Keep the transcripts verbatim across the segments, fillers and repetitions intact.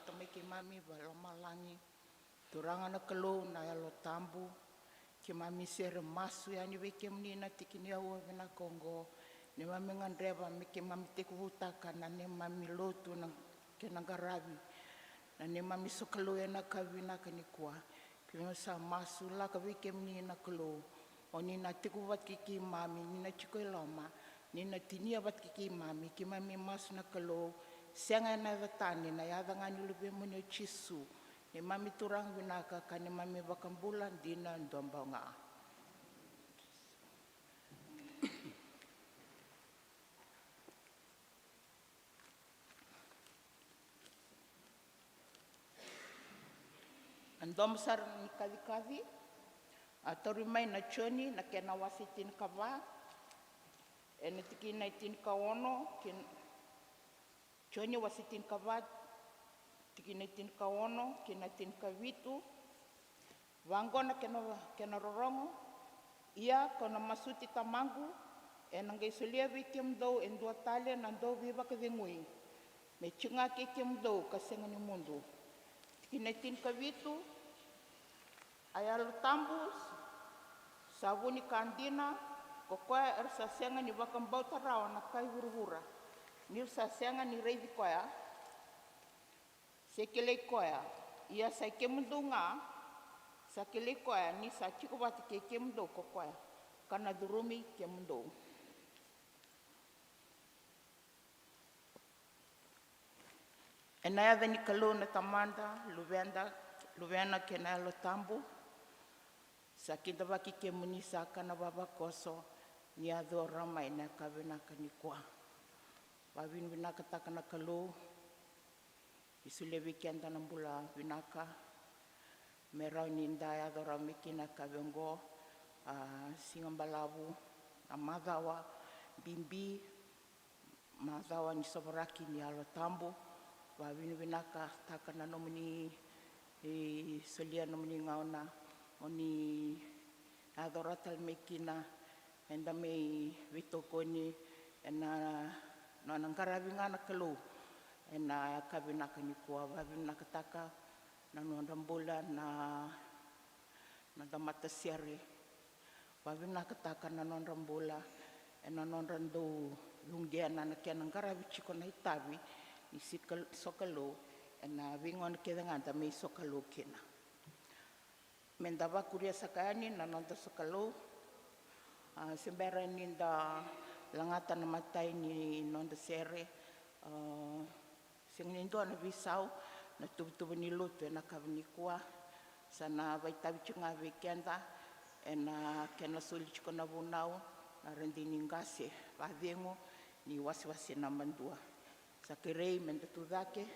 Tamai keimami vakalomalagi, Turaga na Kalou, na Yalo Tabu, keimami sere masu yani vei kemuni na tiki ni aua vinaka oqo. Neimami gadreva me keimami tekivutaka na neimami lotu na kena qaravi na neimami sokalou ena ka vinaka nikua. Keimami sa masu lako vei kemuni na Kalou. O ni na tiko vata kei keimami, ni na tiko e loma, ni na tinia vata kei keimami. Keimami masu na Kalou, sega ena yaca tani, na yaca ga ni Luvemuni o Jisu. Neimami Turaga vinaka ka neimami Vakabula dina duabau ga. Na domo sara ni kacikaci, a tauri mai na Joni na kena wase tinikava, ena tikina e tinikaono, kei na Joni wase tinikava, tikina e tinikaono kei na tinikavitu. Vaqo na kena, kena rorogo. Ia kau na masuti Tamaqu, ena qai solia vei kemudou e dua tale na dauveivakacegui, me tiko ga kei kemudou ka sega ni mudu. Tikina e tinikavitu, a Yalo Tabu sa vu ni ka dina, ko koya era sa sega ni vakabauta rawa na kai vuravura, ni ra sa sega ni raici koya se kilai koya. Ia sa i kemudou ga sa kilai koya, ni sa tiko vata kei kemudou ko koya, ka na curumi kemudou. Ena yaca ni Kalou na Tamada, Luveda, Luvena kei na Yalo Tabu. Sa kidavaki kemuni saka na vavakoso ni yacora mai na ka vinaka nikua. Vavinavinakataka na Kalou ni solia vei keda na bula vinaka me rawa ni da yaco rawa mai kina ka vaqo, a, siga balavu, na macawa bibi, macawa ni sovaraki ni Yalo Tabu. Vavinavinakataka na nomuni, e, solia nomuni gauna mo ni yacora tale mai kina, eda mai veitokoni ena nona qaravi ga na Kalou ena ka vinaka nikua. Vavinavinakataka na nodra bula na noda matasere. Vavinakataka na nodra bula ena nodra dau cuqena na kena qaravi tiko na itavi ni sika-, sokalou ena veigauna kece ga da mai sokalou kina. Me da vakuria saka yani na noda sokalou, a, se bera ni da lagata na imatai ni noda sere, a, sega ni dua na veisau na tuvatuva ni lotu ena yakavi nikua. Sa na vakaitavi tiko ga vei keda ena kena soli tiko na vunau na radini qase vakacegu ni wasewase naba dua. Sa kerei me da tu cake,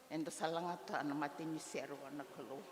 eda sa lagata na imatai ni sere vua na Kalou.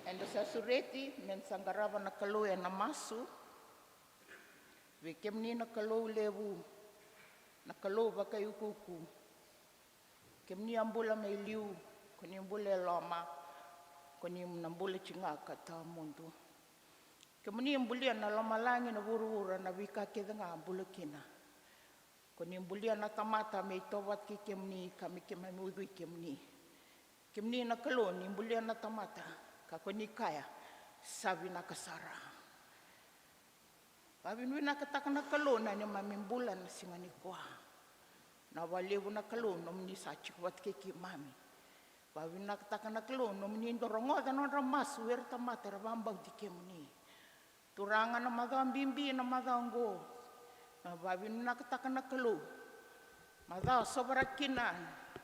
Eda sa sureti me da sa qarava na Kalou ena masu. Vei kemuni na Kalou levu, na Kalou vakaiukuuku, kemuni a bula mai liu, ko ni bula e loma, ko ni na bula tiko ga ka tawamudu. Kemuni bulia na lomalagi, na vuravura, na veika kece ga bula kina. Ko ni bulia na tamata me itovo vata kei kemuni ka me keimami ucui kemuni. Kemuni na Kalou ni bulia na tamata, ka ko ni kaya, sa vinaka sara. Vavinavinakataka na Kalou na neimami bula na siga nikua. Na vakalevu na Kalou nomuni sa tiko vata kei keimami. Vavinavinakataka na Kalou nomuni dau rogoca na nodra masu era tamata era vakabauti kemuni. Turaga, na macawa bibi na macawa oqo, na vavinavinakataka na Kalou. Macawa sovaraki kina,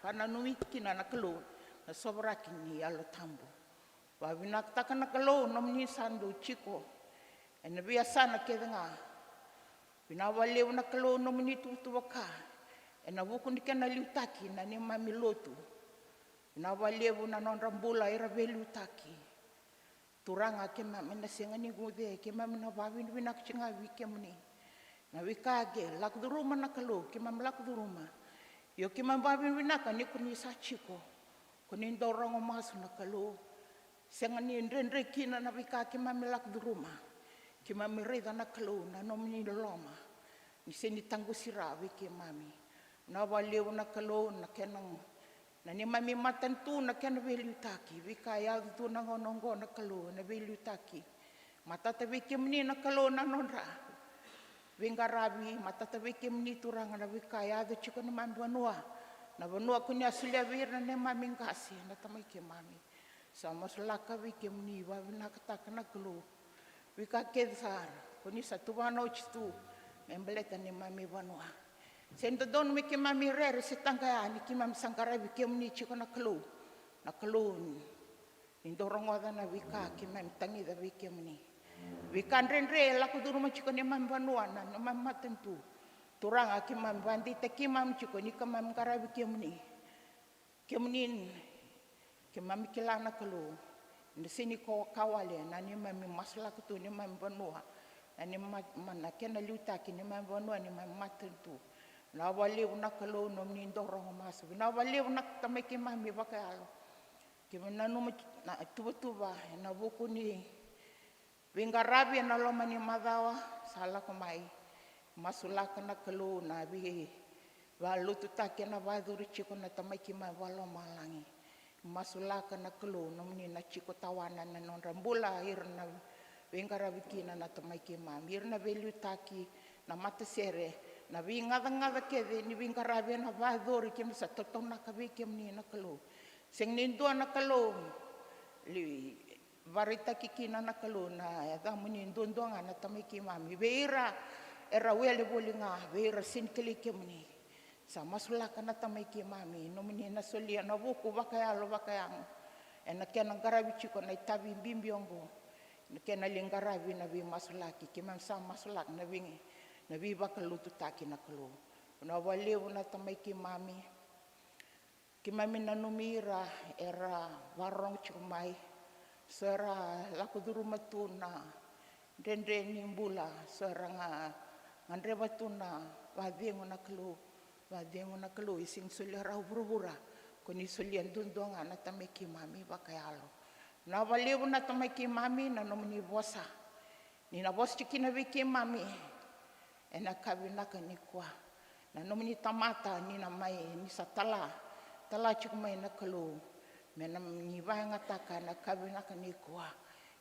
vananumi kina na Kalou, na sovaraki ni Yalo Tabu. Vavinavinakataka na Kalou nomuni sa dau tiko ena veiyasana kece ga. Vinaka vakalevu na Kalou nomuni tuvatuva ka ena vuku ni kena liutaki na neimami lotu. Vinaka vakalevu na nodra bula era veiliutaki. Turaga, keimami na sega ni guce, keimami na vavinavinaka tiko ga vei kemuni. Na veika ke lako curuma na Kalou, keimami lako curuma. Io, keimami vavinavinaka ni ko ni sa tiko. Ko ni dau rogo masu na Kalou. Sega ni dredre kina na veika keimami lako curuma. Keimami raica na Kalou na nomuni loloma. Ni sega ni taqusi rawa vei keimami. Na vakalevu na Kalou na kena, na neimami matanitu na kena veiliutaki, veika e yaco tu na gauna oqo na Kalou na veiliutaki. Matata vei kemuni na Kalou na nodra veiqaravi, matata vei kemuni Turaga na veika e yaco tiko na neimami vanua. Na vanua ko ni a solia vei ira na neimami qase na tamai keimami. Sa masulaka vei kemuni, vavinavinakataka na Kalou. Veika kece sara ko ni sa tuvana oti tu me baleta neimami vanua. Se dodonu me keimami rere se taqaya ni keimami sa qaravi kemuni tiko na Kalou. Na Kalou ni dau rogoca na veika keimami tagica vei kemuni. Veika dredre e lako curuma tiko neimami vanua, na neimami matanitu. Turaga, keimami vakadeitaki keimami tiko ni keimami qaravi kemuni. Kemuni, keimami kila na Kalou, na sega ni ko ka wale na neimami masulaka tu neimami vanua, na neimami ma-, na kena liutaki neimami vanua, neimami matanitu. Vinaka vakalevu na Kalou nomuni dau rogo masu. Vinaka vakalevu na tamai keimami vakayalo. Keimami nanuma na tuvatuva ena vuku ni veiqaravi ena loma ni macawa sa lako mai. Masulaka na Kalou na veivakalotutaki ena vakayacori tiko na tamai keimami vakalomalagi. Masulaka na Kalou nomuni na tiko tawana na nodra bula ira na veiqaravi kina na tamai keimami, ira na veiliutaki, na matasere, na veigacagaca kece ni veiqaravi ena vakayacori, keimami sa tautaunaka vei kemuni na Kalou. Sega ni dua na Kalou li vakaraitaki kina na Kalou na yacamuni duadua ga na tamai keimami. Vei ira era wele voli ga, vei ira sega ni kilai kemuni. Sa masulaka na tamai keimami, nomuni na solia na vuku vakayalo vakayago ena kena qaravi tiko na itavi bibi oqo, na kena lai qaravi na veimasulaki. Keimami sa masulaka na vei, na veivakalotutaki na Kalou. Vinaka vakalevu na tamai keimami. Keimami nanumi ira era vakarorogo tiko mai. So era lako curuma tu na dredre ni bula, so era ga, gadreva tu na vakacegu na Kalou. Vakacegu na Kalou, e sega ni solia rawa vuravura, ko ni solia duadua ga na tamai keimami vakayalo. Vinaka vakalevu na tamai keimami na nomuni vosa. Ni na vosa tiko kina vei keimami ena ka vinaka nikua. Na nomuni tamata ni na mai, ni sa tala, tala tiko mai na Kalou me na ni vakayagataka na ka vinaka nikua.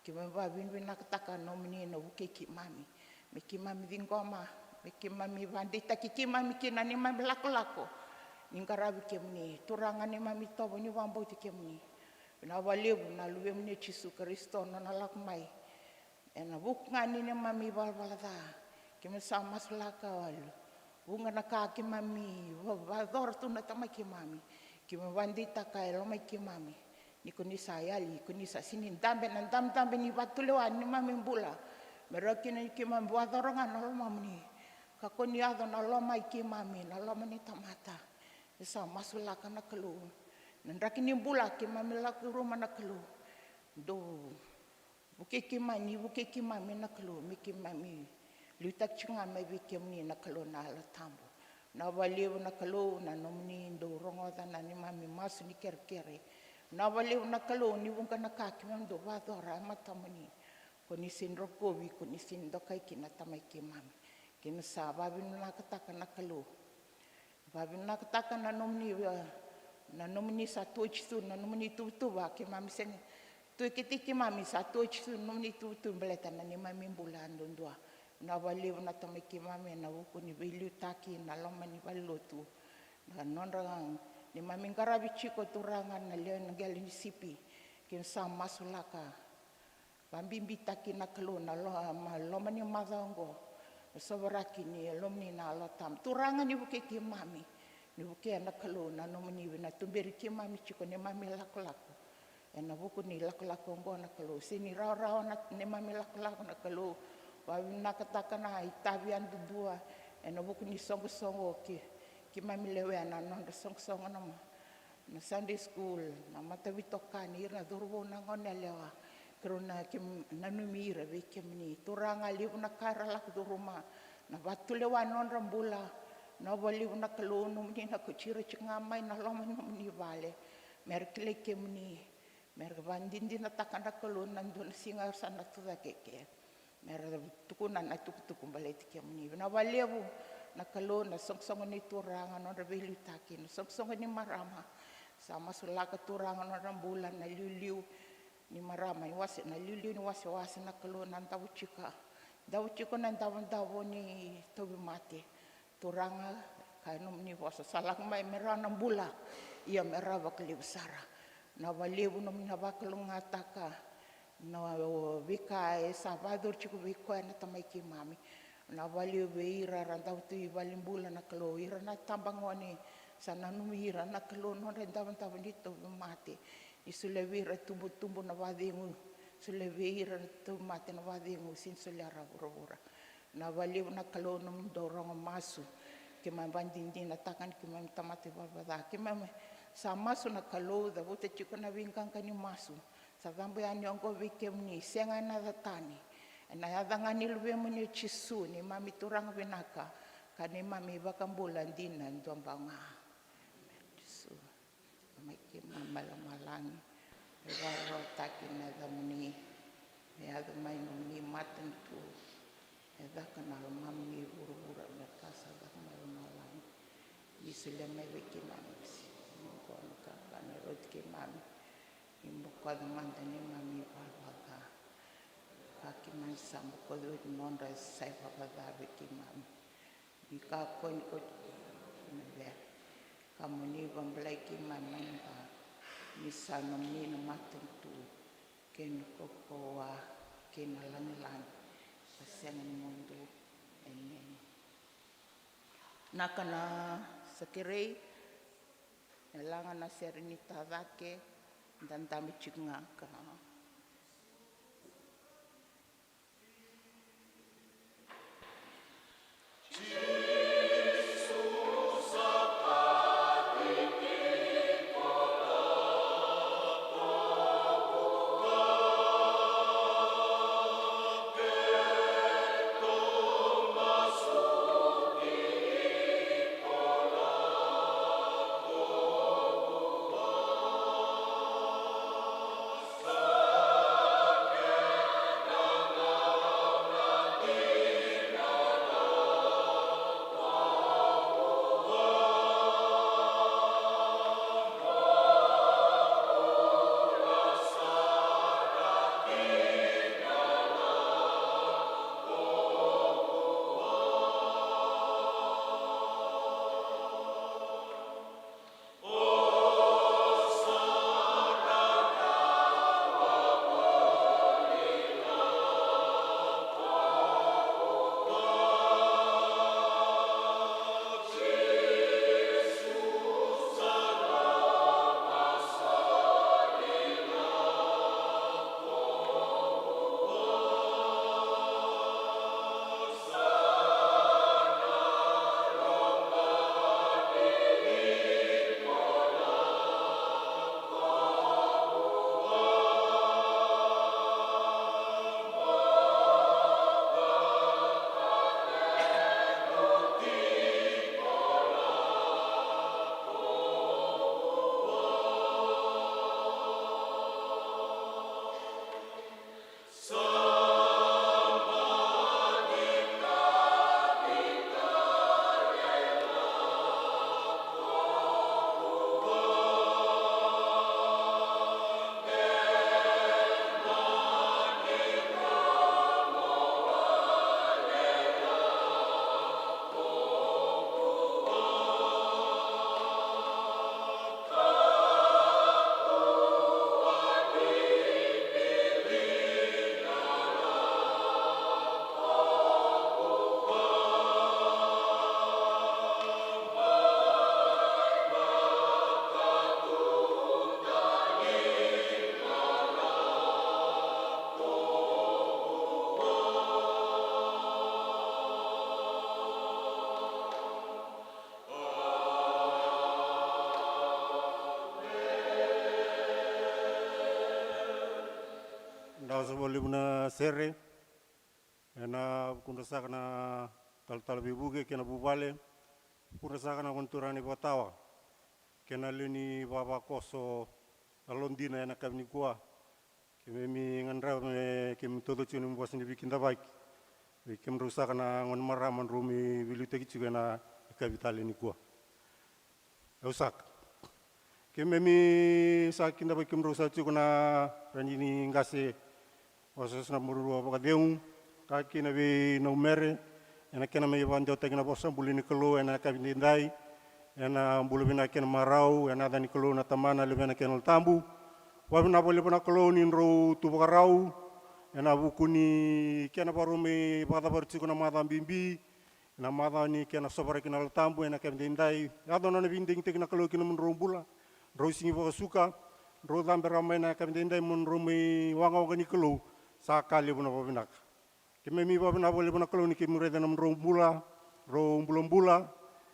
Keimami vakavinavinakataka nomuni na vukei keimami, me keimami ciqoma, me keimami vakadeitaki keimami kina neimami lakolako ni qaravi kemuni. Turaga, neimami tovo ni vakabauti kemuni. Vinaka vakalevu na Luvemuni o Jisu Karisito, nona lako mai ena vuku ga ni neimami valavala ca. Keimami sa masulaka walu. Vuqa na ka keimami va-, vakayacora tu na tamai keimami, keimami vakadeitaka e lomai keimami ni ko ni sa yali, ko ni sa sega ni dabe na dabedabe ni vakatulewa ni neimami bula. Me rawa kina ni keimami vakayacora ga na lomamuni, ka ko ni yaco na loma i keimami, na loma ni tamata. Ni sa masulaka na Kalou. Na draki ni bula keimami lako curuma na Kalou, dou Vukei keimami, ni vukei keimami na Kalou, me keimami liutaki tiko ga mai vei kemuni na Kalou na Yalo Tabu. Vinaka vakalevu na Kalou na nomuni dau rogoca na neimami masu ni kerekere. Vinaka vakalevu na Kalou ni vuqa na ka keimami dau vakayacora e matamuni, ko ni sega ni rokovi, ko ni sega ni dokai kina, Tamai keimami. Keimami sa vakavinavinakataka na Kalou. Vakavinavinakataka na nomuni, e, na nomuni sa tu oti tu, na nomuni tuvatuva, keimami sega, tu kece keimami sa tu oti tu na nomuni tuvatuva baleta na neimami bula duadua. Vinaka vakalevu na Tamai keimami ena vuku ni veiliutaki, na loma ni valelotu, na nodra, neimami qaravi tiko Turaga na lewe ni qele ni sipi. Keimami sa masulaka, vakabibitaki na Kalou na lo-, ma-, loma ni macawa oqo, na sovaraki ni Yalomuni na Yalo Tabu. Turaga, ni vukei keimami, ni vukea na Kalou na nomuni, na tuberi keimami tiko neimami lakolako. Ena vuku ni lakolako oqo na Kalou, sega ni rawarawa na neimami lakolako na Kalou. Vakavinavinakataka na itavi yadudua ena vuku ni soqosoqo ke, keimami lewena na nodra soqosoqo na ma-, na Sunday school, na mataveitokani, ira na cauravou, na goneyalewa, keirau na, keimami nanumi ira vei kemuni. Turaga, levu na ka era lako curuma, na vakatulewa ni nodra bula. Vinaka vakalevu na Kalou, nomuni na kauti ira tiko ga mai na loma ni nomuni vale, mera kilai kemuni, mera vakadinadinataka na Kalou na dua na siga era sa na tucake ke, mera tukuna na itukutuku baleti kemuni. Vinaka vakalevu na Kalou, na soqosoqo ni turaga, nodra veiliutaki, na soqosoqo ni marama. Sa masulaka Turaga nodra bula, na iliuliu ni marama, ni wase, na iliuliu ni wasewase na Kalou, na davo tiko, davo tiko na davodavo ni tauvimate. Turaga, kaya nomuni vosa, sa lako mai me rawa na bula, ia me rawa vakalevu sara. Vinaka vakalevu nomuni na vakalougatataka na veika e sa vakayacori tiko vei koya na Tamai keimami. Vinaka vakalevu vei ira era davo tu i valenibula na Kalou, ira na tabagone, sa nanumi ira na Kalou nodra davodavo ni tauvimate. Ni solia vei ira tubutubu na vakacegu, solia vei ira na tauvimate na vakacegu, sega ni solia rawa vuravura. Vinaka vakalevu na Kalou nomuni dau rogo masu. Keimami vakadinadinataka ni keimami tamata ivalavala ca. Keimami sa masu na Kalou, cavuta tiko na veiqaqa ni masu. Sa cabo yani oqo vei kemuni, sega ena yaca tani. Ena yaca ga ni Luvemuni o Jisu, neimami Turaga vinaka ka neimami iVakabula dina duabau ga. Jisu. Tamai keimami mai lomalagi, me vakarautaki na yacamuni, me yaco mai nomuni matanitu, me caka na lomamuni vuravura me vaka sa caka mai lomalagi. Ni solia mai vei keimami oqo na kakana, rauti keimami, ni bokoca mada neimami ivalavala ca. Ka keimami sa bokoca oti nodra sa ivalavala ca vei keimami. Ni kakua ni kauti keimami mai vei ira, ka mo ni vakabulai keimami mai na ka, ni sa nomuni na matanitu kei na kaukauwa kei na lagilagi ka sega ni mudu. Emeni. Na ka na sa kerei, e laga na sere ni tacake, da dabe tiko ga ka. Dawa sa vakalevu na sere ena vukudra saka na talatala veivuke kei na vuvale, vukudra saka na gone turaga na iVakatawa kei na lewe ni vavakoso yalodina ena yakavi nikua. Keimami gadreva me keimami tauca tiko na vosa ni veikidavaki vei kemudrau saka na gone marama drau mai veiliutaki tiko ena yakavi tale nikua. Au saka. Keimami sa kidavaki kemudrau sa tiko na ranini qase, wasewase na marurua vakacegu, ka kina vei Naumere ena kena mai vakadewataki na vosa bula ni Kalou ena yakavi daidai, ena bula vinaka kei na marau, ena yaca ni Kalou na Tamana, Luvena kei na Yalo Tabu. Vakavinavinaka vakalevu na Kalou ni drau tu vakarau ena vuku ni kena varau mai vakacavari tiko na macawa bibi, na macawa ni kena sovaraki na Yalo Tabu ena yakavi daidai. Yaco na nona veidigitaki na Kalou ki na nomudrau bula, drau sigi vakasuka, drau cabe rawa mai na yakavi daidai mo drau mai waqawaqa ni Kalou. Sa ka levu na vakavinaka. Keimami vakavinavinaka vakalevu na Kalou ni keimami raica na nomudrau bula, drau bulabula,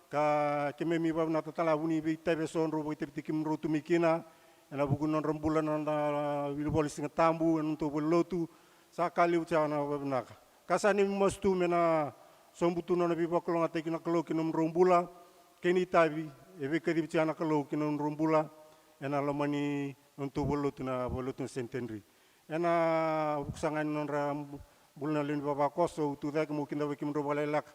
ka keimami vakavinavinaka tale na vu ni veitavi eso drau vakaitavitaki kemudrau tu mai kina ena vuku ni nodra bula na noda wilivola Siga Tabu ena nodatou valenilotu. Sa ka levu saka na vakavinaka. Ka sa neimami masu tu me na sobu tu na nona veivakalougatataki na Kalou ki na nomudrau bula kei na itavi e veikacivi saka na Kalou ki na nomudrau bula ena loma ni nodatou valenilotu, na valenilotu na Centenary. Ena vuku saka ga ni nodra bula na lewe ni vavakoso, au tucake meu kidavaki kemudrau vakalekaleka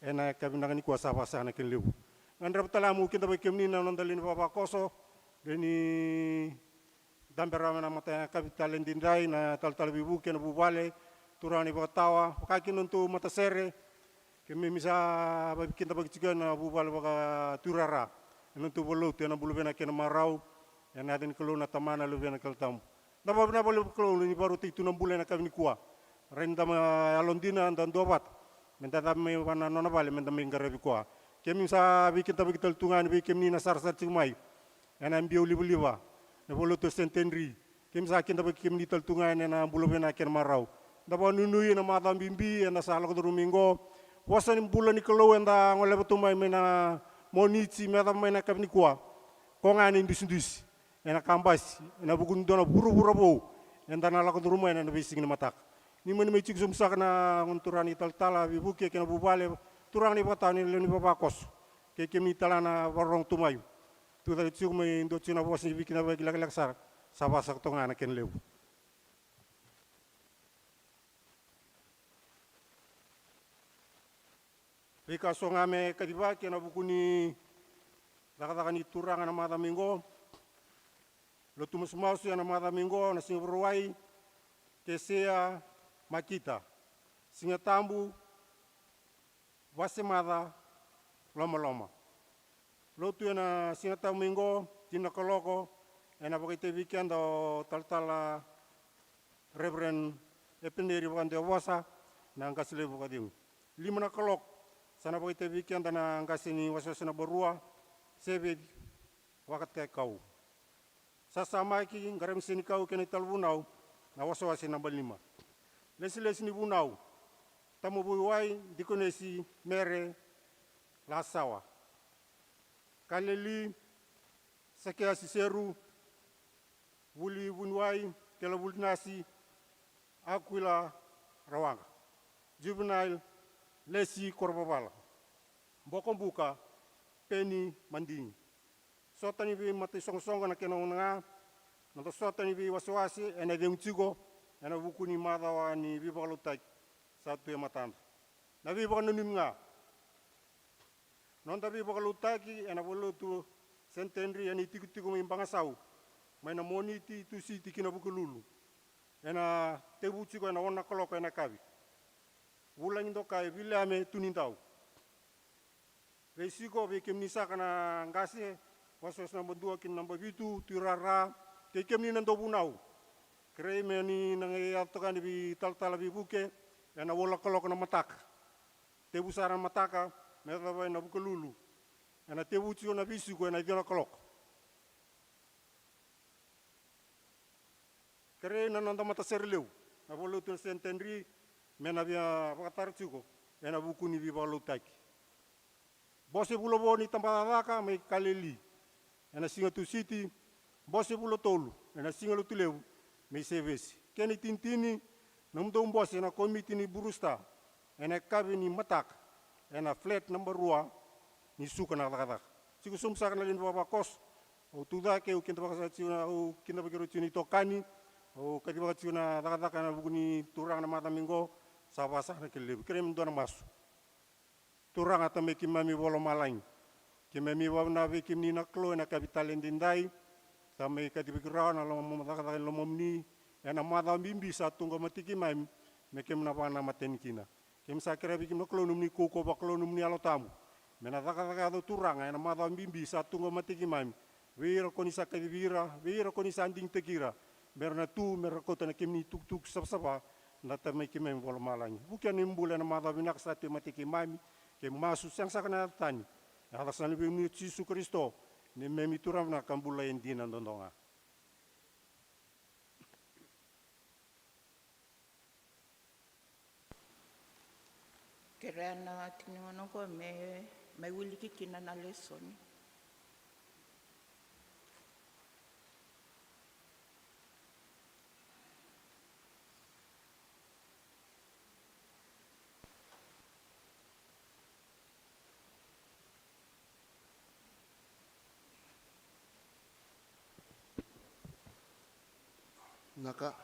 ena yakavi vinaka nikua. Sa vakasaka na kena levu. Gadreva tale ga meu kidavaki kemuni na noda lewe ni vavakoso, lewe ni dabe rawa ena mata yakavi tale daidai, na talatala veivuke kei na vuvale, turaga na iVakatawa, vaka kina nodatou matasere. Keimami sa vakakidavaki tiko ena vuvale vakaturara ena nodatou valenilotu, ena bula vinaka kei na marau, ena yaca ni Kalou na Tamana, Luvena kei na Yalo Tabu. Da vakavinavinaka vakalevu na Kalou ni vakarautaki tu na bula ena yakavi nikua. Rai ni da mai yalodina, da duavata, me da cabe mai vua na nona vale me da mai qaravi koya. Keimami sa veikidavaki tale tu ga yani vei kemuni na sarasara tiko mai ena biau livaliva, na valenilotu e Centenary. Keimami sa kidavaki kemuni tale tu ga yani ena bula vinaka kei na marau. Da vakanuinui ena macawa bibi eda sa lako curuma mai qo. Vosa ni bula ni Kalou eda goleva tu mai, mai na Moniti me yacova mai na yakavi nikua, koya ga ena idusidusi, ena kabasi, ena vuku ni dua na vuravura vou eda na lako curuma yani ena veisiga ni mataka. Ni mani mai tiko sobu saka na gone turaga na italatala veivuke kei na vuvale, turaga na iVakatawa, na lewe ni vavakoso, kei kemuni tale ga na vakarorogo tu mai. Tucake tiko mai dua tiko na vosa ni veikidavaki lekaleka sara, sa vakasaka toka ga na kena levu. Veika so ga me kacivaki ena vuku ni cakacaka ni Turaga ena macawa mai qo. Lotu masumasu ena macawa mai qo, na siga Vakarauwai, Keseya Makita. Siga Tabu, Vasemaca Lomaloma. Lotu ena Siga Tabu mai qo, tini na kaloko, ena vakaitavi vei keda o talatala Reverend Epeneri Vakadewavosa, na qase levu vakacegu. Lima na kaloko, sa na vakaitavi vei keda na qase ni wasewase naba rua, Seveci Vakatekau. Sasamaki, qaravi senikau kei na italanoa vunau, na wasewase naba lima. Lesilesi ni vunau, Tamavui Wai, Dikonesi Mere Lasawa. Kaleli, Sakeasi Seru, Vuli Vuniwai, Kela Vulinasi, Akuila Rawaqa. Juvenile, Lesi Korovavala. Bokobuka, Peni Madigi. Sota ni veimataisogosogona kei na gauna ga, na noda sota ni veiwasewase ena cegu tiko ena vuku ni macawa ni veivakalotutaki sa tu e matada. Na veivakananumi ga, noda veivakalotutaki ena valenilotu Centenary ena itikotiko mai Bagasau, mai na Moniti, Tusiti kei na Vukelulu, ena tekivu tiko ena ono na kaloko ena yakavi. Vulagi Dokai, Viliame Tunidau. Veisiko vei kemuni saka na qase, wasewase naba dua kei na naba vitu, tuirara, kei kemuni na dauvunau. Kerei me ni na qai yaco toka yani vei talatala veivuke ena walu na kaloko na mataka. Tekivu sara na mataka me yacova ena Vukelulu. Ena tekivu tiko na veisiko ena ciwa na kaloko. Kerei na noda matasere levu na valenilotu na Centenary me na via vakatara tiko ena vuku ni veivakalotutaki. Bose vula vo ni tabacakacaka mai Kaleli ena siga Tusiti, bose vula tolu ena siga Lotulevu mai Sevesi. Kena itinitini, nomudou bose na komiti ni Brewster ena yakavi ni mataka ena flat naba rua ni suka na cakacaka. Tiko sobu saka na lewe ni vakavakoso. Au tucake, au kidavaka saka tiko na, au kidavaki rau tiko na itokani. Au kacivaka tiko na cakacaka ena vuku ni Turaga na macawa mai qo. Sa vaka saka na kena levu. Kerei me dua na masu. Turaga, Tamai keimami vakalomalagi, keimami vakavinavinaka vei kemuni na Kalou ena yakavi talei edaidai. Sa mai kacivaki rawa na loma, cakacaka ni lomamuni ena macawa bibi sa tu qo, Tamai keimami, me keimami na vakanamata yani kina. Keimami sa kerea vei kemuni na Kalou nomuni kaukauwa vakalou, nomuni Yalo Tabu, me na cakacaka yaco, Turaga, ena macawa bibi sa tu qo, Tamai keimami, vei ira ko ni sa kacivi ira, vei ira ko ni sa digitaki ira, me ra na tu, me ra kauta na kemuni itukutuku savasava, na Tamai keimami vakalomalagi. Vukea na neimami bula ena macawa vinaka sa tu, Tamai keimami. Keimami masu, sega saka na yaca tani, yaca saka na yaca i Jisu Karisito, neimami Turaga vinaka ka bula e dina duadua ga. Kerea na tiki ni gauna oqo me mai wiliki kina na lesoni. Vinaka.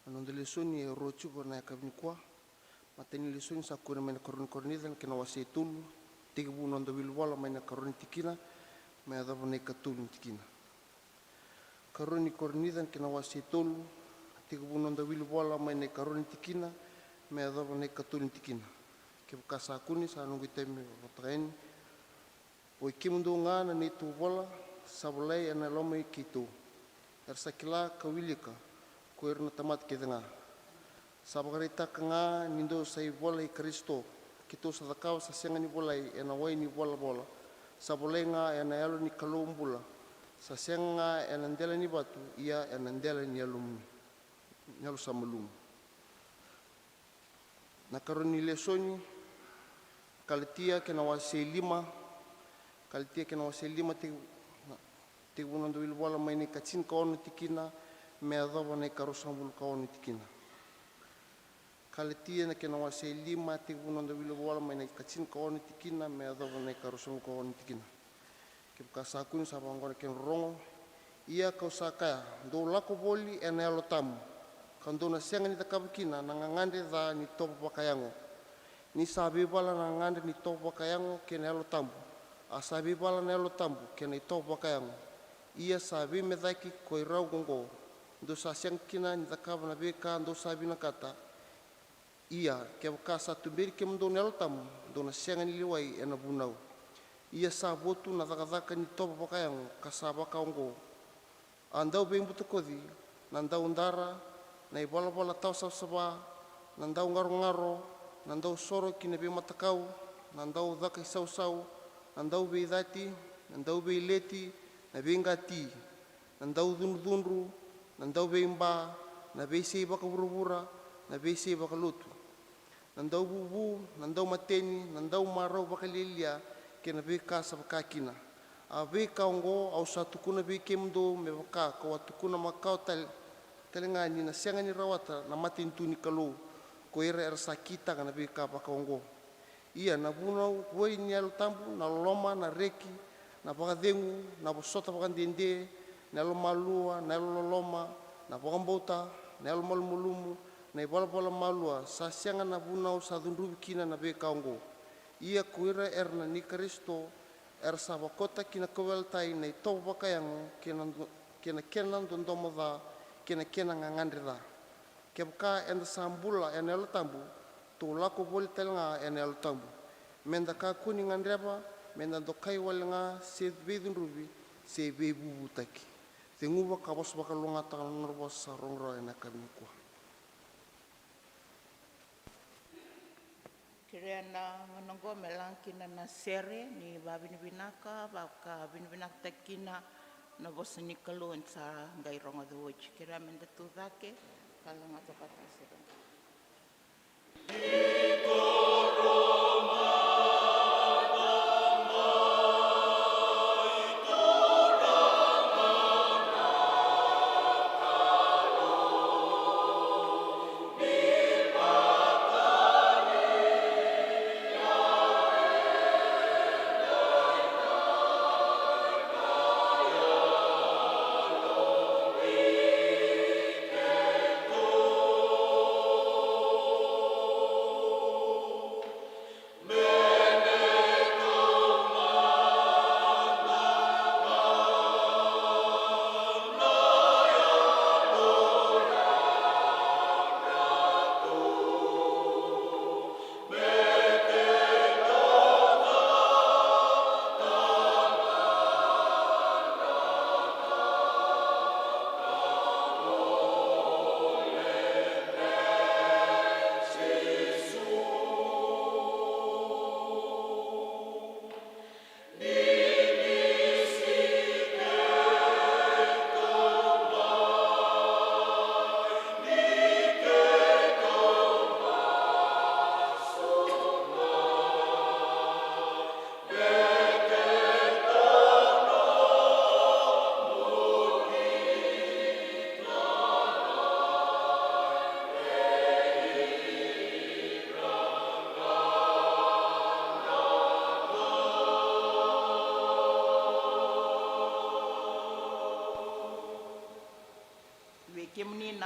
Na noda lesoni e rua tiko na yakavi nikua. Matai ni lesoni sa kune mai na ikarua ni Korinica, na kena wase e tolu, tekivu na noda wilivola mai na ikarua ni tikina me yacova na ikatolu ni tikina. Karua ni Korinica, na kena wase e tolu, tekivu na noda wilivola mai na ikarua ni tikina me yacova na ikatolu ni tikina. Kevaka sa kune, sa noqu itavi me vakataka yani. Oi kemudou ga na neitou vola sa volai ena loma i keitou, era sa kila ka wilika ko ira na tamata kece ga. Sa vakaraitaka ga ni dou sa ivola i Karisito, keitou sa cakava sa sega ni volai ena wai ni volavola, sa volai ga ena Yalo ni Kalou bula, sa sega ga ena dela ni vatu, ia ena dela ni Yalomuni, ni Yalo sa malumu. Na ikarua ni lesoni, Kalatia kena wase e lima. Kalatia kena wase e lima, tekivu, na, tekivu na noda wilivola mai na ikatini ka ono tikina me yacova na ikaruasagavulu ka ono tikina. Kalatia na kena wase e lima, tekivu na noda wilivola mai na ikatini ka ono tikina me yacova na ikaruasagavulu ka ono tikina. Kevaka sa kune, sa vaqo na kena rorogo. Ia kau sa kaya, dou lako voli ena Yalo Tabu, ka dou na sega ni cakava kina na gagadre ca ni tovo vakayago. Ni sa veivala na gagadre ni tovo vakayago kei na Yalo Tabu, a sa veivala na Yalo Tabu kei na itovo vakayago. Ia sa veimecaki ko i rau oqo, dou sa sega kina ni cakava na veika dou sa vinakata. Ia kevaka sa tuberi kemudou na Yalo Tabu, dou na sega ni lewai ena vunau. Ia sa votu na cakacaka ni tovo vakayago ka sa vaka oqo: a dau veibutakoci, na dau dara, na ivalavala tawa savasava, na dau garogaro, na dau soro ki na veimatakau, na dau caka isausau, na dau veicati, na dau veileti, na veiqati, na dau cudrucudru, na dau veiba, na veisei vakavuravura, na veisei vakalotu, na dau vuvu, na dau mateni, na dau marau vakalialia, kei na veika sa vaka kina. A veika oqo au sa tukuna vei kemudou me vaka kau a tukuna makawa tale, tale ga ni na sega ni rawata na matanitu ni Kalou ko ira era sa kitaka na veika vaka oqo. Ia na vunau voli ni Yalo Tabu, na loloma, na reki, na vakacegu, na vosota vakadede, na yalomalua, na yalololoma, na vakabauta, na yalomalumalumu, na ivalavala malua, sa sega na vunau sa cudruvi kina na veika oqo. Ia ko ira era na nei Karisito, era sa vakota ki na kauveilatai na itovo vakayago kei na do-, kei na kena dodomo ca, kei na kena gagadre ca. Kevaka eda sa bula ena Yalo Tabu, tou lako voli tale ga ena Yalo Tabu. Meda kakua ni gadreva meda dokai wale ga, se veicudruvi, se veivuvutaki. Ceguva ka vosa vakalougatataka na nona vosa sa rogo rawa ena yakavi nikua. Kerea na gauna oqo me laga kina na sere ni vavinavinaka, vakavinavinakataki kina na vosa ni Kalou eda sa qai rogoca oti. Kerea meda tucake ka laga cokati na sere.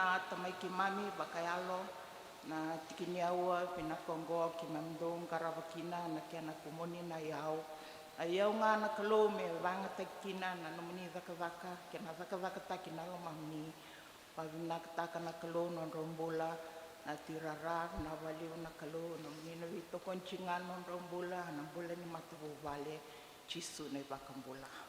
Tamai keimami vakayalo, na tiki ni aua vinaka oqo keimami dau qarava kina na kena kumuni na iyau. Na iyau ga na Kalou me vagataki kina na nomuni cakacaka kei na cakacakataki na lomamuni. Vavinakataka na Kalou nodrau bula na tuirara, na valiu na Kalou, nomuni na veitokoni tiko ga nodrau bula, na bula ni matavuvale. Jisu na iVakabula.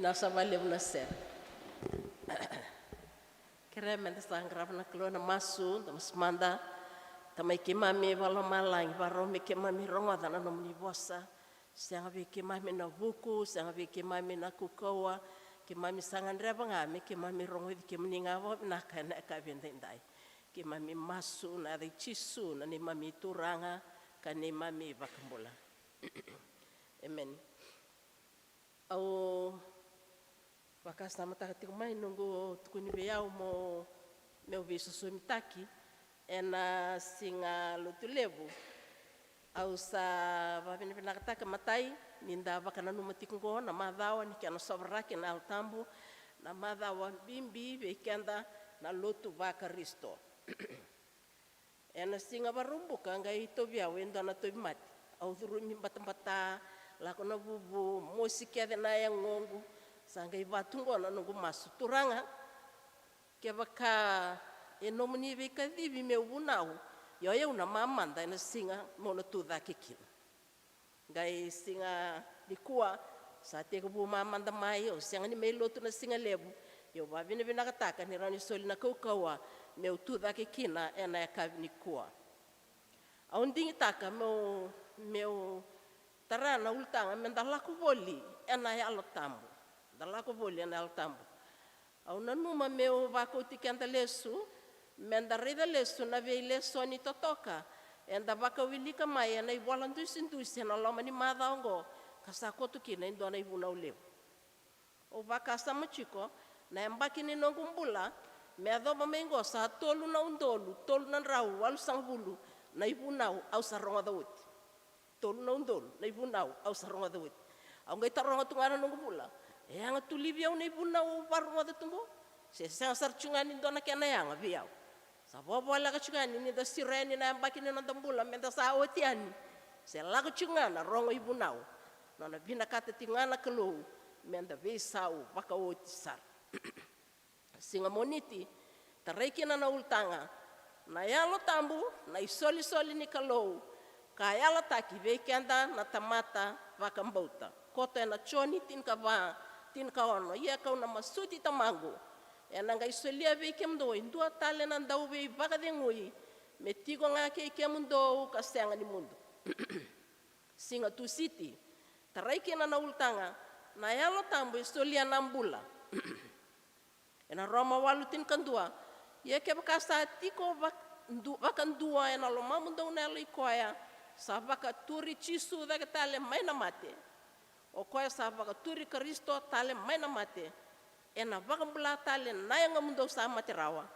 Vinaka saka vakalevu na sere. Kerea meda sa qarava na Kalou ena masu, da masu mada. Tamai keimami vakalomalagi, vakarau me keimami rogoca na nomuni vosa. Sega vei keimami na vuku, sega vei keimami na kaukauwa. Keimami sa gadreva ga me keimami rogoci kemuni ga vakavinaka ena yakavi edaidai. Keimami masu ena yaca i Jisu, na neimami Turaga ka neimami iVakabula. Emeni. Au vakasamataka tiko mai noqu tukuni vei au mo, meu veisosomitaki ena siga Lotulevu. Au sa vakavinavinakataka, matai, ni da vakananuma tiko oqo na macawa ni kena sovaraki na Yalo Tabu, na macawa bibi vei keda na lotu vaKarisito. Ena siga Vakaraubuka qai tauvi au e dua na tauvimate. Au curumi batabata, lako na vuvu, mosi kece na yagoqu. Sa qai vaka tu oqo na noqu masu: Turaga, kevaka e nomuni veikacivi meu vunau, ia o yau na mamada ena siga meu na tucake kina. Qai siga nikua, sa tekivu mamada mai, au sega ni mai lotu na siga levu. Ia au vakavinavinakataka ni rawa ni soli na kaukauwa meu tucake kina ena yakavi nikua. Au digitaka meu, meu tara na ulutaga meda lako voli ena Yalo Tabu. Da lako voli ena Yalo Tabu. Au nanuma meu vakauti keda lesu, meda raica lesu na veilesoni totoka eda vakawilika mai ena ivola dusidusi ena loma ni macawa oqo, ka sa koto kina e dua na ivunau levu. Au vakasama tiko, na yabaki ni noqu bula me yacova mai oqo sa tolu na udolu tolu na drau walusagavulu na ivunau au sa rogoca oti. Tolu na udolu na ivunau au sa rogoca oti. Au qai taroga tu ga na noqu bula: E yaga tu li vei au na ivunau au vakarogoca tu oqo, se sega sara tu ga ni dua na kena yaga vei au? Sa vakavoleka tu ga ni, ni da siro yani na yabaki ni noda bula meda sa oti yani, se lako tu ga na rogo ivunau. Nona vinakata tiko ga na Kalou meda veisau vakaoti sara. Siga Moniti, tarai kina na ulutaga: Na Yalo Tabu, na isolisoli ni Kalou, ka yalataki vei keda na tamata vakabauta. Koto ena Joni tinikava, tinikaono: Ia kau na masuti, Tamaqu, ena qai solia vei kemudou e dua tale na dauveivakacegui, me tiko ga kei kemudou ka sega ni mudu. Siga Tusiti, tarai kina na ulutaga: Na Yalo Tabu e solia na bula. Ena Roma walu tinikadua: Ia kevaka sa tiko vak-, du-, vakadua ena lomamudou na Yalo i koya sa vakaturi Jisu cake tale mai na mate, o koya sa vakaturi Karisito tale mai na mate, ena vakabula tale na yagomudou sa mate rawa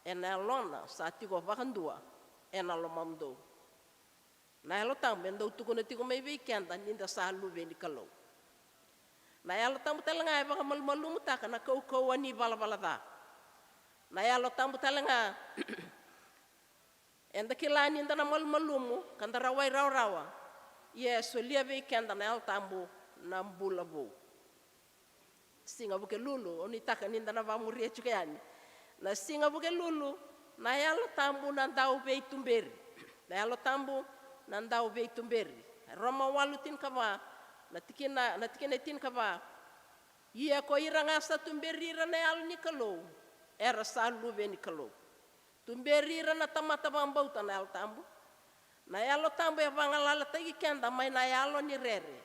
ena Yalona sa tiko vakadua ena lomamudou. Na Yalo Tabu e dau tukuna tiko mai vei keda ni da sa luve ni Kalou. Na Yalo Tabu tale ga e vakamalumalumutaka na kaukauwa ni valavala ca. Na Yalo Tabu tale ga, eda kila ni da na malumalumu ka da rawai rawarawa, ia e solia vei keda na Yalo Tabu na bula vou. Siga Vukelulu, au nuitaka ni da na vakamuria tiko yani. Na Siga Vukelulu, na Yalo Tabu na dauveituberi. Na Yalo Tabu na dauveituberi. Roma walu tinikava, na tikina, na tikina e tinikava: Ia ko ira ga sa tuberi ira na Yalo ni Kalou, era sa luve ni Kalou. Tuberi ira na tamata vakabauta na Yalo Tabu. Na Yalo Tabu e vagalalataki keda mai na yalo ni rere.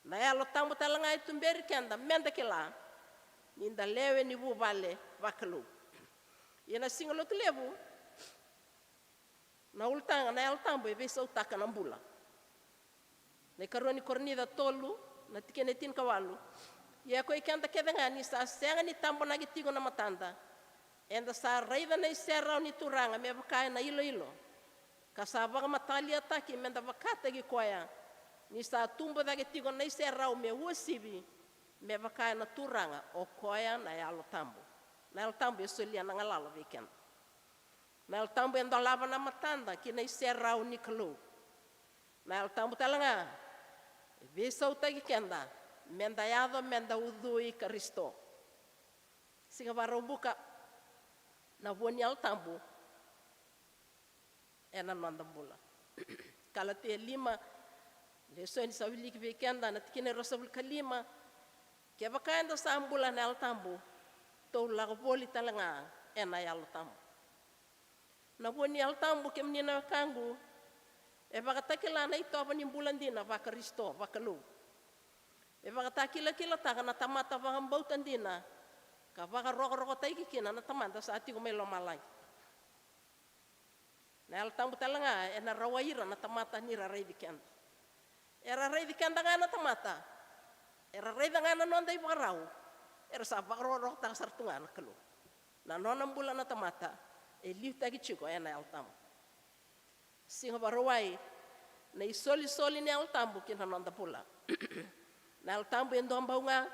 Na Yalo Tabu tale ga e tuberi keda meda kila ni da lewe ni vuvale vakalou. Ia na Siga Lotulevu, na ulutaga: Na Yalo Tabu e veisautaka na bula. Na ikarua ni Korinica tolu, na tikina e tinikawalu: Ia koi keda kece ga, ni sa sega ni tabonaki tiko na matada, eda sa raica na iserau ni Turaga me vaka ena iloilo, ka sa vakamataliataki meda vakataki koya, ni sa tubu cake tiko na iserau me uasivi, me vaka ena Turaga, o koya na Yalo Tabu. Na Yalo Tabu e solia na galala vei keda. Na Yalo Tabu e dolava na matada ki na iserau ni Kalou. Na Yalo Tabu tale ga e veisautaki keda meda yaco, meda ucui Karisito. Siga Vakaraubuka, na vua ni Yalo Tabu ena noda bula. Kalatia lima, lesoni sa wiliki vei keda, na tikina e ruasagavulu ka lima: Kevaka eda sa bula ena Yalo Tabu, tou lako voli tale ga ena Yalo Tabu. Na vua ni Yalo Tabu, kemuni na wekaqu, e vakatakila na itovo ni bula dina vaKarisito, vaKalou. E vakatakilakilataka na tamata vakabauta dina, ka vakarokorokotaki kina na Tamada sa tiko mai lomalagi. Na Yalo Tabu tale ga ena rawai ira na tamata ni ra raici keda. Era raici keda ga na tamata, era raica ga na noda ivakarau, era sa vakarokorokotaka sara tu ga na Kalou. Na nona bula na tamata e liutaki tiko ena Yalo Tabu. Siga Vakarauwai, na isolisoli ni Yalo Tabu ki na noda bula. Na Yalo Tabu e dua bau ga,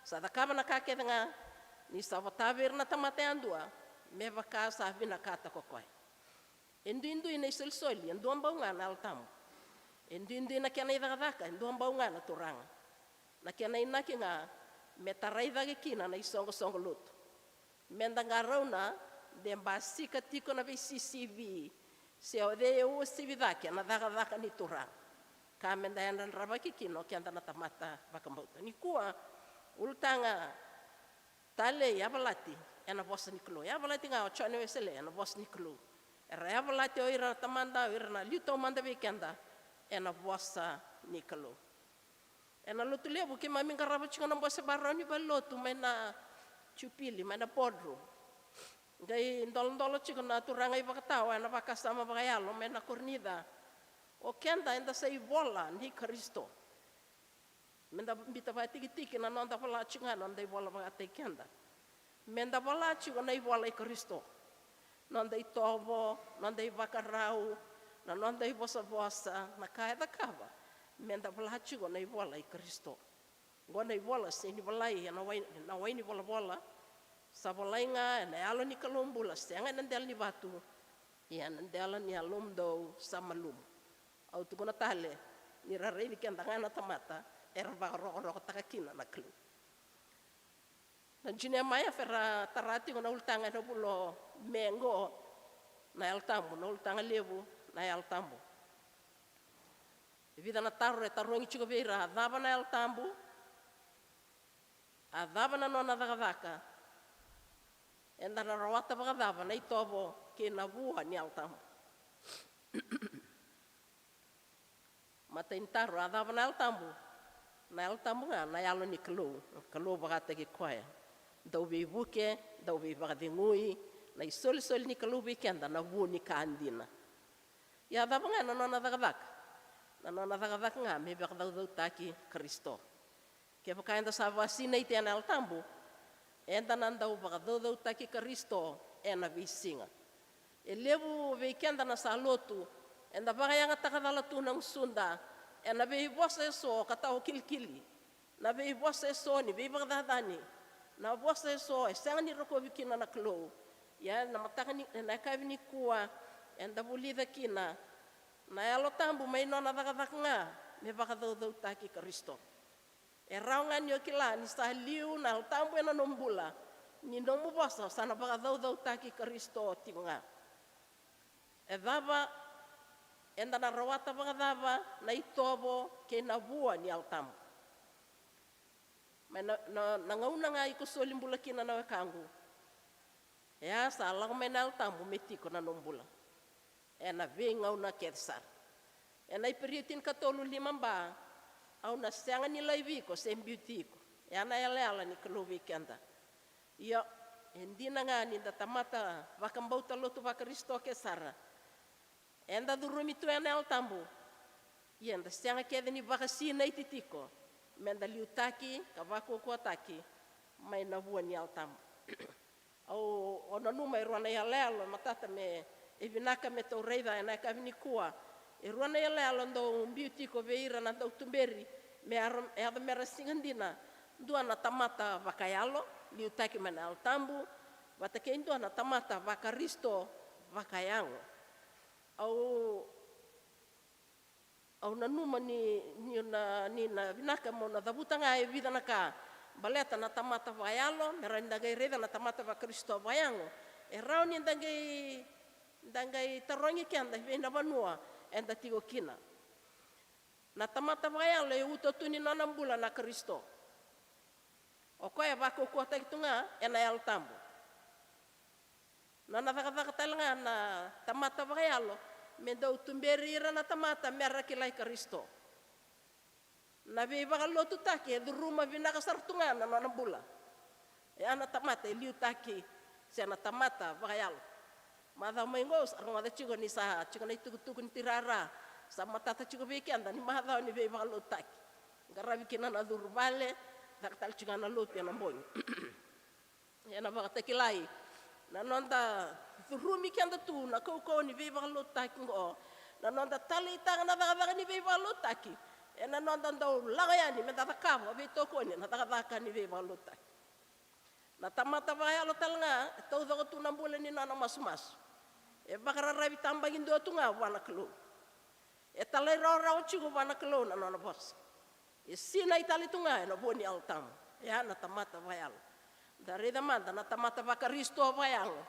sa cakava na ka kece ga, ni sa vota vei ira na tamata yadua, me vaka sa vinakata ko koya. E duidui na isolisoli, e dua bau ga na Yalo Tabu. E duidui na kena icakacaka, e dua bau ga na Turaga. Na kena inaki ga, me tarai cake kina na isoqosoqo lotu. Meda qarauna de basika tiko na veisisivi, se o cei e uasivi cake na cakacaka ni Turaga. Ka meda yadravaki kina o keda na tamata vakabauta. Nikua, ulutaga talei, yavalati ena vosa ni Kalou. Yavalati ga o Jone Wesele ena vosa ni Kalou. Era yavalati o ira na tamada, o ira na liu taumada vei keda ena vosa ni Kalou. Ena Lotulevu keimami qarava tiko na bose vakarau ni valenilotu mai na Jupili, mai na boardroom. Qai doladola tiko na turaga ivakatawa ena vakasama vakayalo mai na Korinica. O keda eda sa ivola ni Karisito. Meda biuta vakatikitiki na noda vola tiko ga na noda ivola vakataki keda. Meda vola tiko na ivola i Karisito. Noda itovo, noda ivakarau, na noda ivosavosa, na ka e cakava. Meda vola tiko na ivola i Karisito. Oqo na ivola sega ni volai ena wai, na wai ni volavola. Sa volai ga ena Yalo ni Kalou bula, sega ena dela ni vatu. Ia ena dela ni yalomudou sa malumu. Au tukuna tale, ni ra raici keda ga na tamata, era vakarokorokotaka kina na Kalou. Na Junea Mayafa era tara tiko na ulutaga ena vula o Me qo, na Yalo Tabu, na ulutaga levu, na Yalo Tabu. E vica na taro e tarogi tiko vei ira, a cava na Yalo Tabu? A cava na nona cakacaka? Eda na rawata vakacava na itovo kei na vua ni Yalo Tabu? Matai ni taro, a cava na Yalo Tabu? Na Yalo Tabu ga na Yalo ni Kalou, Kalou vakataki koya. Dau veivuke, dau veivakacegui, na isolisoli ni Kalou vei keda na vu ni ka dina. Ia a cava ga na nona cakacaka? Na nona cakacaka ga me vakacaucautaki Karisito. Kevaka eda sa vakasinaiti ena Yalo Tabu, eda na dau vakacaucautaki Karisito ena veisiga. E levu vei keda na sa lotu, eda vakayagataka cala tu na gusuda ena veivosa eso ka tawa kilikili, na veivosa eso ni veivakacacani, na vosa eso e sega ni rokovi kina na Kalou. Ia na mataka ni, na yakavi nikua, eda vulica kina na Yalo Tabu mai nona cakacaka ga me vakacaucautaki Karisito. E rawa ga ni o kila ni sa liu na Yalo Tabu ena nomu bula, ni nomu vosa sa na vakacaucautaki Karisito tiko ga. E cava, eda na rawata vakacava na itovo kei na vua ni Yalo Tabu? Mai na, na, na gauna ga iko soli bula kina na wekaqu, e a sa lako mai na Yalo Tabu me tiko na nomu bula. Ena veigauna kece sara. Ena Iperiu tinikatolu lima, ba, au na sega ni laivi iko se biuti iko. E a na yalayala ni Kalou vei keda. Io, e dina ga ni da tamata vakabauta lotu vaKarisito kece sara, eda curumi tu ena Yalo Tabu. Ia eda sega kece ni vakasinaiti tiko meda liutaki ka vakaukauwataki mai na vua ni Yalo Tabu. Au, au nanuma e rua na iyaloyalo matata me, e vinaka me tou raica ena yakavi nikua. E rua na iyaloyalo dau biu tiko vei ira na dautuberi me ra, yaco me ra siga dina. Dua na tamata vakayalo, liutaki mai na Yalo Tabu, vata kei dua na tamata vaKarisito, vakayago. Au Au nanuma ni, ni na, ni na vinaka mo na cavuta ga e vica na ka baleta na tamata vakayalo, me rawa ni da qai raica na tamata vaKarisito vakayago. E rawa ni da qai, da qai tarogi keda vei na vanua eda tiko kina. Na tamata vakayalo e uto tu ni nona bula na Karisito. O koya e vakaukauwataki tu ga ena Yalo Tabu. Nona cakacaka tale ga na tamata vakayalo me dau tuberi ira na tamata mera kilai Karisito. Na veivakalotutaki e curuma vinaka sara tu ga na nona bula. E a na tamata e liutaki se na tamata vakayalo. Macawa mai qo sa rogoca tiko ni sa tiko na itukutuku ni tirara sa matata tiko vei keda ni macawa ni veivakalotutaki. Qaravi kina na curu vale, caka tale tiko ga na lotu ena bogi. Ena vakatakilai na noda curumi keda tu na kaukauwa ni veivakalotutaki oqo, na noda taleitaka na cakacaka ni veivakalotutaki ena noda dau lako yani meda cakava veitokoni na cakacaka ni veivakalotutaki. Na tamata vakayalo tale ga e taucoko tu na bula ni nona masumasu. E vakararavi tabakidua tu ga vua na Kalou. E talairawarawa tiko vua na Kalou na nona vosa. E sinai tale tu ga ena vua ni Yalo Tabu. E a na tamata vakayalo. Da raica mada na tamata vaKarisito vakayago.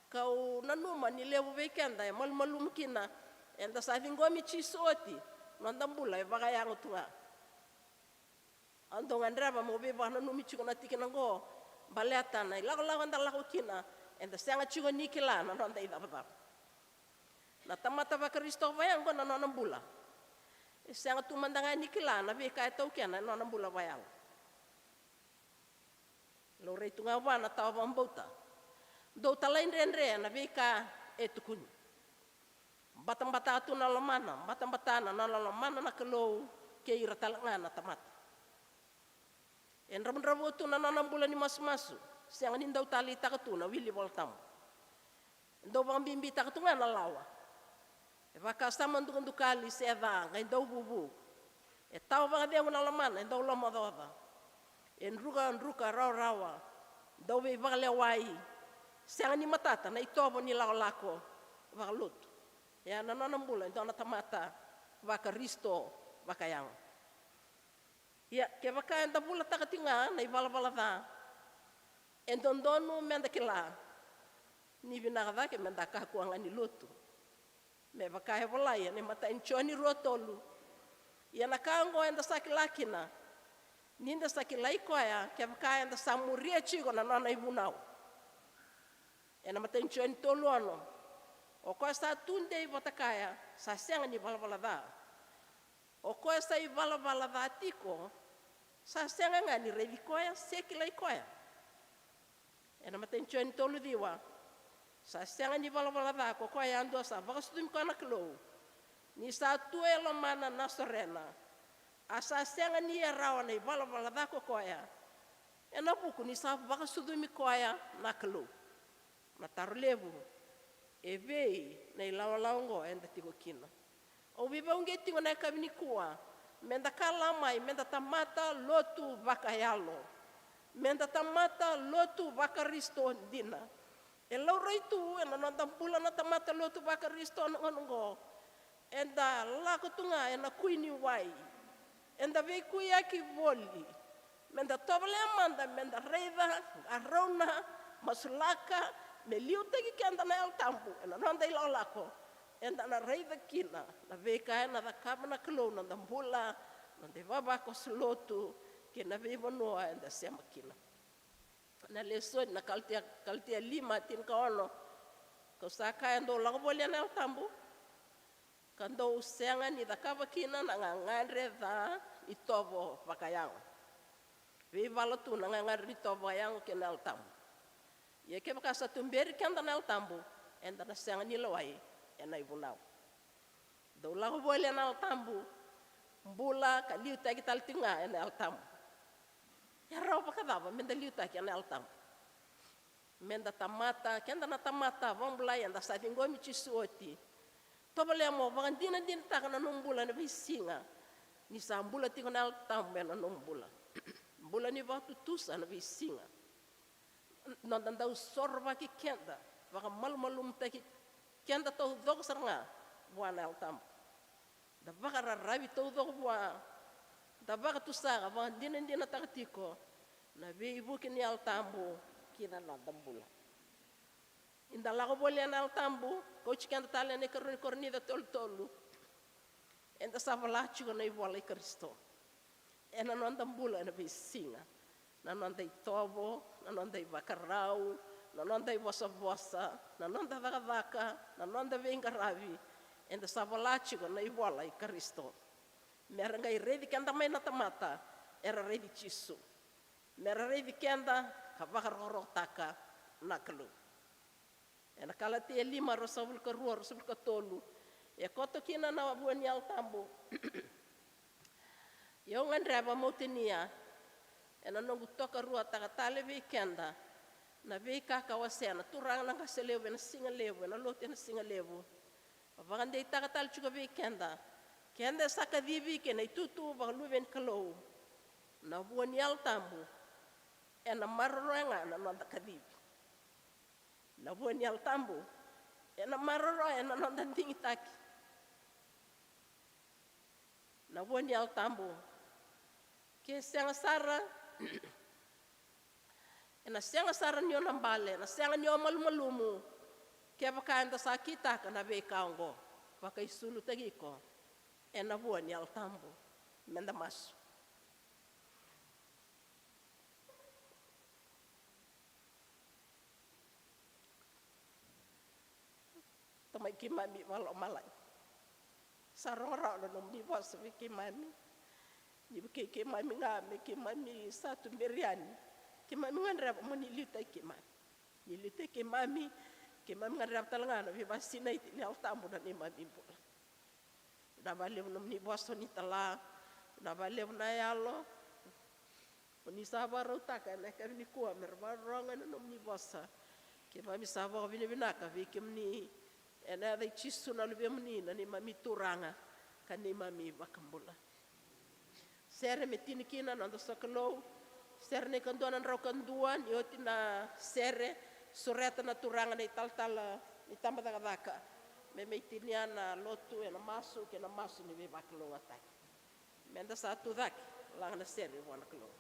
Kau nanuma ni levu vei keda e malumalumu kina eda sa ciqomi Jisu oti, noda bula e vakayago tu ga. Au dau gadreva meu veivakananumi tiko na tikina oqo baleta na ilakolako eda lako kina, eda sega tiko ni kila na noda icavacava. Na tamata vaKarisito vakayago na nona bula e sega tu mada ga ni kila na veika e taukena ena nona bula vakayalo. Laurai tu ga vua na tawa vakabauta, dou talaidredre ena veika e tukuni. Batabata tu na lomana, batabata na nona lomana na Kalou kei ira tale ga na tamata. E dravudravua tu na nona bula ni masumasu, sega ni dau taleitaka tu na wili Vola Tabu. E dau vakabibitaka tu ga na lawa. E vakasama dukadukali se ca, qai dau vuvu. E tawa vakacegu na lomana, e dau lomaocaoca. E drukadruka rawarawa, dau veivakalewai. Sega ni matata na itovo ni lakolako vakalotu. E a na nona bula e dua na tamata vaKarisito vakayago. Ia kevaka eda vulataka tiko ga na ivalavala ca, e dodonu meda kila ni vinaka cake meda kakua ga ni lotu. Me vaka e volai ena imatai ni Joni rua tolu. Ia na ka oqo eda sa kila kina, ni da sa kilai koya kevaka eda sa muria tiko na nona ivunau. Ena imatai ni Joni tolu ono. O koya sa tudei vata kaya sa sega ni valavala ca. O koya sa ivalavala ca tiko sa sega ga ni raici koya se kilai koya. Ena imatai ni Joni tolu ciwa. Sa sega ni valavala ca ko koya yadua sa vakasucumi koya na Kalou, ni sa tu e lomana na sorena. A sa sega ni ia rawa na ivalavala ca ko koya, ena vuku ni sa vakasucumi koya na Kalou. Na taro levu, evei na ilawalawa oqo eda tiko kina? Au veivauqeti tiko na yakavi nikua, meda kala mai meda tamata lotu vakayalo, meda tamata lotu vaKarisito dina. E laurai tu ena noda bula na tamata lotu vaKarisito na gauna oqo. Eda lako tu ga ena kui ni wai. Eda veikuiyaki voli. Meda tovolea mada meda raica, qarauna, masulaka me liutaki keda na Yalo Tabu ena noda ilakolako. Eda na raica kina na veika ena cakava na Kalou, noda bula, noda ivavakoso lotu kei na veivanua eda sema kina. Na lesoni na Kalatia, Kalatia lima tinikaono. Kau sa kaya dou lako voli ena Yalo Tabu, ka dou sega ni cakava kina na gagadre ca ni tovo vakayago. Veivala tu na gagadre ni tovo vakayago kei na Yalo Tabu. Ia kevaka sa tuberi keda na Yalo Tabu, eda na sega ni lewai ena ivunau. Dou lako voli ena Yalo Tabu, bula ka liutaki tale tiko ga ena Yalo Tabu. E rawa vakacava meda liutaki ena Yalo Tabu? Meda tamata, keda na tamata vakabulai eda sa ciqomi Jisu oti. Tovolea mo vakadinadinataka na nomu bula ena veisiga, ni sa bula tiko na Yalo Tabu ena nomu bula. Bula ni vakatutusa ena veisiga. Noda dau sorovaki keda, vakamalumalumutaki keda taucoko sara ga vua na Yalo Tabu. Da vakararavi taucoko vua, da vakatusa ka vakadinadinataka tiko na veivuke ni Yalo Tabu ki na noda bula. Ni da lako voli ena Yalo Tabu, kauti keda tale ena ikarua ni Korinica tolu tolu. Eda sa vola tiko na ivola i Karisito ena noda bula ena veisiga. Na noda itovo, na noda ivakarau, na noda ivosavosa, na noda cakacaka, na noda veiqaravi, eda sa vola tiko na ivola i Karisito. Me ra qai raici keda mai na tamata era raici Jisu. Me ra raici keda ka vakarokorokotaka na Kalou. Ena Kalatia lima, ruasagavulu ka rua, ruasagavulu ka tolu, e koto kina na vua ni Yalo Tabu. Ia au gadreva meu tinia ena noqu tokaruataka tale vei keda na veika ka wasea na turaga na qase levu ena siga levu, ena lotu ena siga levu. Vakadeitaka tale tiko vei keda, keda e sa kacivi kei na itutu vakaluve ni Kalou. Na vua ni Yalo Tabu ena maroroya ga na noda kacivi. Na vua ni Yalo Tabu ena maroroya na noda digitaki. Na vua ni Yalo Tabu, ke sega sara, ena sega sara ni o na bale, ena sega ni o malumalumu, kevaka eda sa kitaka na veika oqo. Vakaisulutaki iko ena vua ni Yalo Tabu. Meda masu. Tamai keimami vakalomalagi, sa rogo rawa na nomuni vosa vei keimami. Ni vukei keimami ga me keimami sa tuberi yani. Keimami gadreva mo ni liutaki keimami. Ni liutaki keimami, keimami gadreva tale ga na veivakasinaiti ni Yalo Tabu na neimami bula. Vinaka vakalevu nomuni vosa o ni tala. Vinaka vakalevu na yalo o ni sa vakarautaka ena yakavi nikua me ra vakarorogo ena nomuni vosa. Keimami sa vakavinavinaka vei kemuni ena yaca i Jisu na Luvemuni, na neimami Turaga ka neimami iVakabula. Sere me tini kina na noda sokalou. Sere na ikadua na drau ka dua, ni oti na sere, sureta na turaga na italatala ni tabacakacaka me mai tinia na lotu ena masu kei na masu ni veivakalougatataki. Meda sa tu cake, laga na sere vua na Kalou.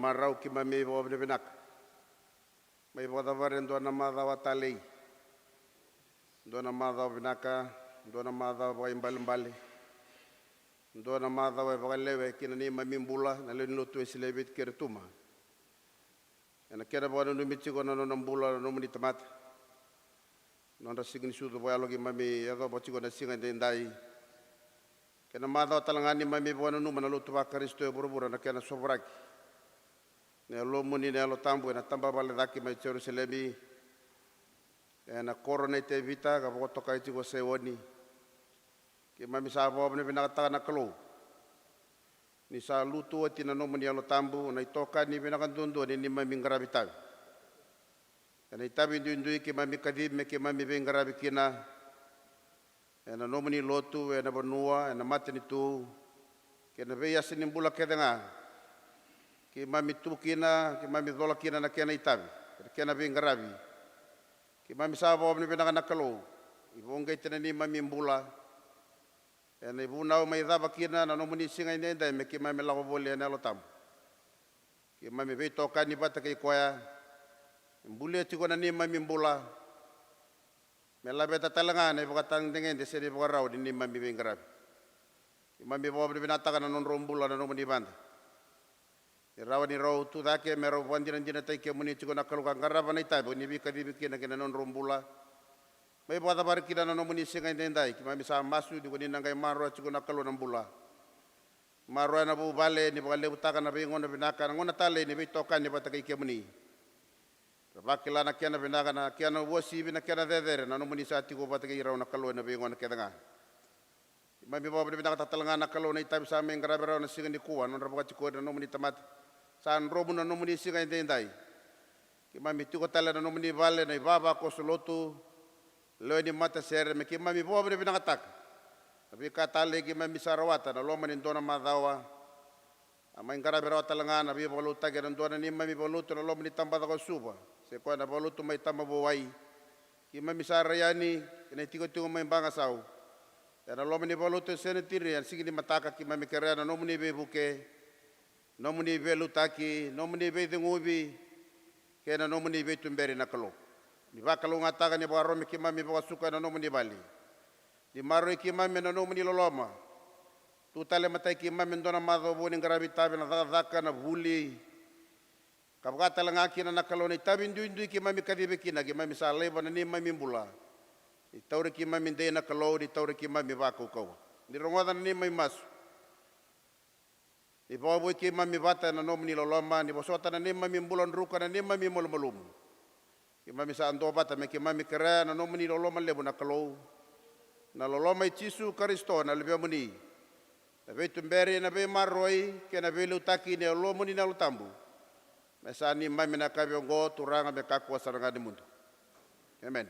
marau, keimami vakavinavinaka. Mai vakacavari e dua na macawa talei, dua na macawa vinaka, dua na macawa vakaibalebale, dua na macawa e vakalewe ki na neimami bula na lewe ni lotu e Silei Viti kei Rotuma. Ena kena vakananumi tiko na nona bula na nomuni tamata, nodra siga ni sucu vakayalo keimami yacova tiko na siga edaidai. Kena macawa tale ga neimami vakananuma na lotu vaKarisito e vuravura na kena sovaraki na Yalomuni na Yalo Tabu ena taba vale cake mai Jerusalemi, ena koro nei Tevita ka vakatokai tiko o Saioni. Keimami sa vakavinavinakataka na Kalou ni sa lutu oti na nomuni Yalo Tabu na itokani vinaka duadua ni neimami qaravi tavi. Ena itavi duidui keimami kacivi me keimami veiqaravi kina, ena nomuni lotu, ena vanua, ena matanitu, kei na veiyasa ni bula kece ga. Keimami tu kina, keimami cola kina na kena itavi, na kena veiqaravi. Keimami sa vakavinavinaka na Kalou ni vakauqeti na neimami bula ena ivunau mai cava kina na nomuni siga edaidai me keimami lako voli ena Yalo Tabu. Keimami veitokani vata kei koya, me bulia tiko na neimami bula, me laveta tale ga na ivakatagedegede se na ivakarau ni neimami veiqaravi. Keimami vakavinavinakataka na nodrau bula na nomuni vada. Ni rawa ni rau tu cake me rau vakadinadinataki kemuni tiko na Kalou ka qarava na itavi ni veikacivi kina ki na nodrau bula. Mai vakacavari kina na nomuni siga edaidai, keimami sa masu ni ko ni na qai maroroya tiko na Kalou na bula. Maroroya na vuvale ni vakalevutaka na veigauna vinaka, na gauna talei ni veitokani vata kei kemuni. Ra vakila na kena vinaka, na kena uasivi, na kena cecere na nomuni sa tiko vata kei rau na Kalou ena veigauna kece ga. Keimami vakavinavinakataka tale ga na Kalou na itavi sa mai qaravi rau na siga nikua, na nodra vakatikori na nomuni tamata. Sa dromu na nomuni siga edaidai. Keimami tiko tale na nomuni vale na ivavakoso lotu, lewe ni matasere, me keimami vakavinavinakataka na veika talei keimami sa rawata na loma ni dua na macawa. A mai qaravi rawa tale ga na veivakalotutaki ena dua na neimami vakalotu ena loma ni tabacakacaka o Suva, se koya na vakalotu mai Tamavouwai. Keimami sa rai yani ena itikotiko mai Bagasau ena loma ni vakalotu e Senitiri ena siga ni mataka. Keimami kerea na nomuni veivuke, nomuni veiliutaki, nomuni veiceguvi, kei na nomuni veituberi na Kalou. Ni vakalougatataka, ni vakarau me keimami vakasuka ena nomuni vale. Ni maroroi keimami ena nomuni loloma. Tu tale matai keimami e dua na macawa vou ni qaravi tavi, na cakacaka, na vuli, ka vaka tale ga kina na Kalou na itavi duidui keimami kacivi kina, keimami sa laiva na neimami bula. Ni tauri keimami dei na Kalou, ni tauri keimami vakaukauwa. Ni rogoca na neimami masu. Ni vakavoui keimami vata ena nomuni loloma, ni vosota na neimami bula druka, na neimami malumalumu. Keimami sa duavata me keimami kerea na nomuni loloma levu na Kalou, na loloma i Jisu Karisito na Luvemuni, na veituberi, na veimaroroi kei na veiliutaki ni Yalomuni na Yalo Tabu, me sa neimami na yakavi oqo, Turaga, me kakua sara ga ni mudu. Emeni.